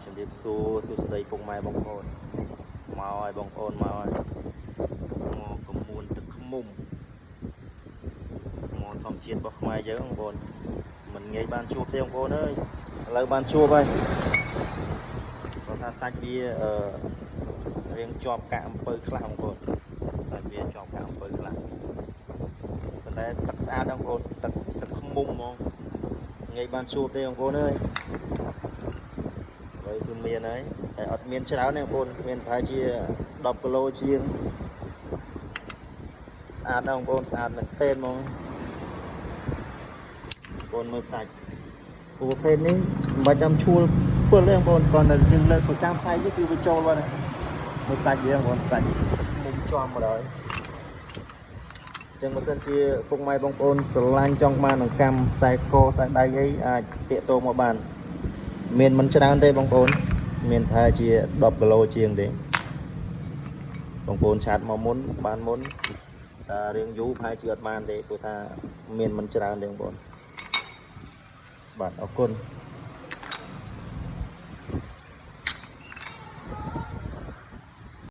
ជំរាបសួរសួស្តីពុកម៉ែបងប្អូនមកហើយបងប្អូនមកហើយមកកមួនទឹកឃ្មុំមកធម្មជាតិរបស់ខ្មែរយើងបងប្អូនមិនងាយបានជួបទេបងប្អូនអើយឥឡូវបានជួបហើយគាត់ថាសាច់វាអឺរៀងជាប់កាក់អំពៅខ្លះបងប្អូនសាច់វាជាប់កាក់អំពៅខ្លះប៉ុន្តែទឹកស្អាតបងប្អូនទឹកទឹកឃ្មុំហ្មងងាយបានជួបទេបងប្អូនអើយ ហើយគឺមានហើយតែអត់មានច្រើនទេបងប្អូនមានប្រហែលជា10គីឡូជាងស្អាតណាស់បងប្អូនស្អាតមែនទែនហ្មងបងប្អូនមើលសាច់ប្រភេទនេះមិនបាច់ចាំឈួលពិលទេបងប្អូនគ្រាន់តែយើងលើកប្រចាំថ្ងៃទេគឺវាចូលបាត់ហើយមើលសាច់វាបងប្អូនសាច់មុំជាប់មកដល់អញ្ចឹងបើសិនជាពុកម៉ែបងប្អូនស្រឡាញ់ចង់បានអង្កាំខ្សែកខ្សែដៃអីអាចតាកតងមកបាន មានមិនច្រើនទេបងប្អូន មានប្រហែលជា10គីឡូជាងទេបងប្អូន chat មកមុនបានមុនតែរៀងយូរប្រហែលជាអត់បានទេព្រោះថាមានមិនច្រើនទេបងប្អូនបាទអរគុណ។